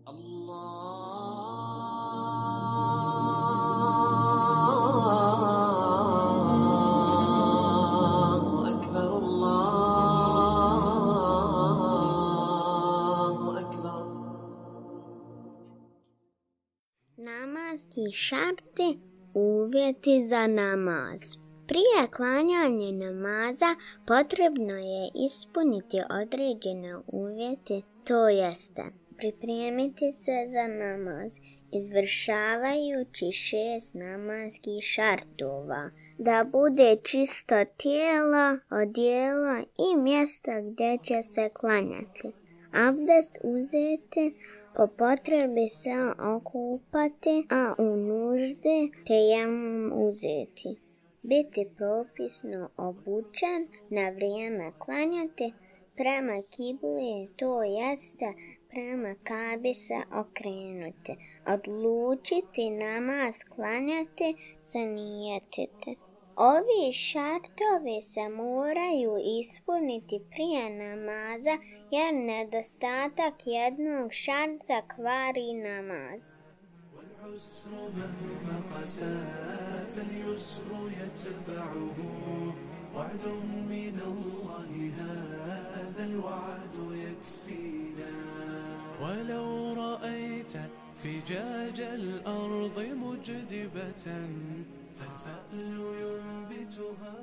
الله أكبر الله أكبر. Namazki šarti, uvjeti za namaz. Prije klanjanja namaza potrebno je ispuniti određene uvjete, to jeste pripremiti se za namaz, izvršavajući 6 namazskih šartova, da bude čisto tijelo, odijelo i mjesto gdje će se klanjati. Abdest uzeti, po potrebi se okupati, a u nuždi tejamum uzeti. Biti propisno obučen, na vrijeme klanjati, prema kibli, to jeste prema Kabi se okrenuti, odlučiti namaz klanjati, zanijetiti. Ovi šartovi se moraju ispuniti prije namaza, jer nedostatak jednog šarta kvari namaz. والعسر مهما قسى فاليسر يتبعه وعد من الله هذا الوعد يكفينا ولو رأيت فجاج الأرض مجدبة فالفأل ينبتها